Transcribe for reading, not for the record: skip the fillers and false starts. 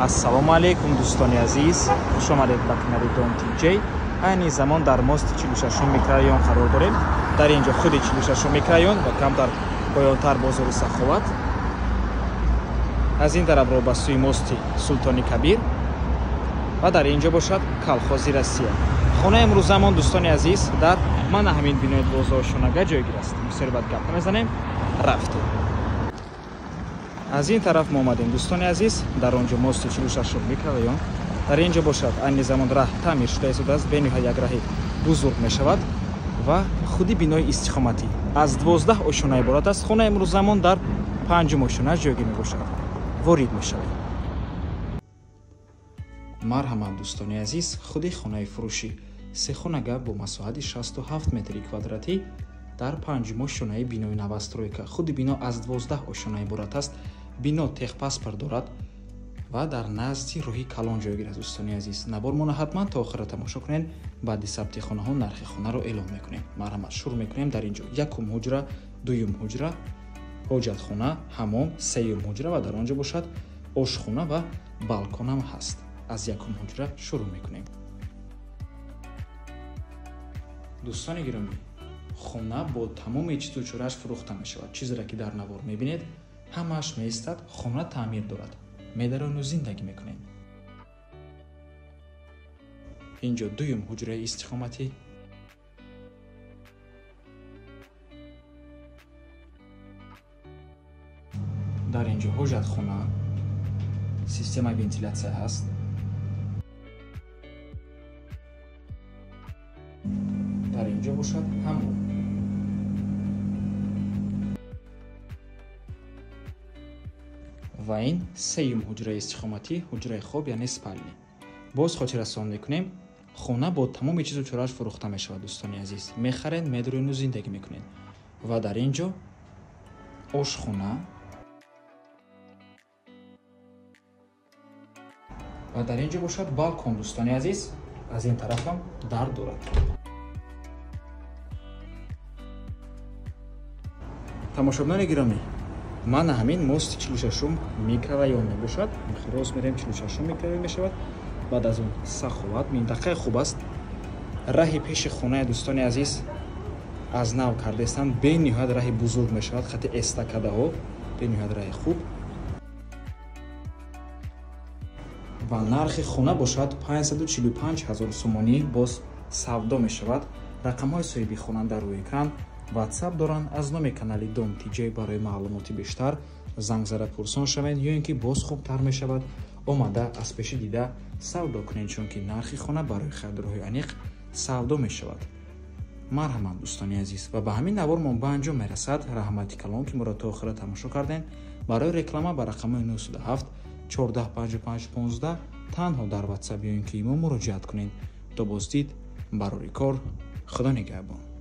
Ассалому алайкум дӯстони азиз, хуш омадед ба канали Дом ТЖ. Айни замон дар мости 46 микрорайон қарор дорем. Дар ин ҷо худи 46 микрорайон ва камтар поёнтар бозори Саховат. Аз ин тараф ро ба сӯи мости Султони Кабир ва дар ин ҷо бошад колхози Россия. Хонаи имрӯзамон дӯстони азиз дар мана ҳамин бинои бозоршонага ҷойгир аст. Бисёр бад гап намезанем, рафтем. Аз ин тараф мо омадем дӯстони азиз, дар он ҷо мости 46 микрорайон. Дар ин ҷо бошад айни замон раҳ таъмир шуда истодааст, бениҳоят як раҳи бузург мешавад ва худи бинои истиқоматӣ аз 12 ошёна иборат аст. Хонаи имрӯзамон дар 5 ошёна ҷойгир мебошад. Ворид мешавем. Марҳамат дӯстони азиз, худи хонаи фурӯшӣ сехонага бо масоҳати 67 метри квадратӣ дар 5 ошёнаи бинои новостройка. Худи бино аз 12 ошёна иборат аст. Бино техпаспорт дорад ва дар назди роҳи калон ҷойгир аст. Дӯстони азиз, навормона ҳатман то охира тамошо кунед. Баъди сабти хонаҳо нархи хонаро эълон мекунем. Марҳамат, шурӯъ мекунем. Дар ин ҷо якум ҳуҷра, дуюм ҳуҷра, ҳоҷатхона, ҳамом, сеюм ҳуҷра ва дар он ҷо бошад ошхона ва балконам ҳаст. Аз якум ҳуҷра шурӯъ мекунем. Дӯстони гиромӣ, хона бо тамоми чизу чорааш фурӯхта мешавад. Чизеро ки дар навор мебинед, ҳамааш меистад, хона таъмир дорад. Медарону зиндагӣ мекунем. Ин ҷо дуюм ҳуҷраи истиқоматӣ. Дар ин ҷо ҳоҷатхона, системаи вентилятсия ҳаст. Дар ин ҷо бошад ҳамом. Ва ин сеюм ҳуҷраи истиқоматӣ, ҳуҷраи хоб, яъне спални. Боз хотиррасон мекунем, хона бо тамоми чизу чорааш фурӯхта мешавад. Дӯстони азиз, мехаред, медурену зиндагӣ мекунед. Ва дар ин ҷо ошхона ва дар ин ҷо бошад балкон. Дӯстони азиз, аз ин тарафам дар дорад. Тамошобинони гиромӣ, мана ҳамин мости 46 микрорайон мебошад. Рост мерем, 46 микрорайон мешавад. Баъд аз он Саховат, минтақаи хуб аст. Раҳи пеши хонаи дӯстони азиз аз нав кардаистанд. Бениҳоят раҳи бузург мешавад, хати эстакадаҳо, бениҳоят раҳи хуб. Ва нархи хона бошад 545 000 сомонӣ боз савдо мешавад. Рақамҳои соҳиби хона дар рӯи экран, WhatsApp доранд. Аз номи канали Дом ТЖ барои маълумоти бештар занг зада пурсон шавед, ё ин ки боз хубтар мешавад омада аз пеши дида савдо кунед, чунки нархи хона барои харидорҳои аниқ савдо мешавад. Марҳамат дӯстони азиз, ва ба ҳамин навормон ба анҷом мерасад. Раҳмати калон ки моро то охира тамошо кардем. Барои реклама ба рақамҳои 907 14 55 15 танҳо дар WhatsApp ё ин ки имо муроҷиат кунед. То боздид, барори кор, Худо нигаҳбон.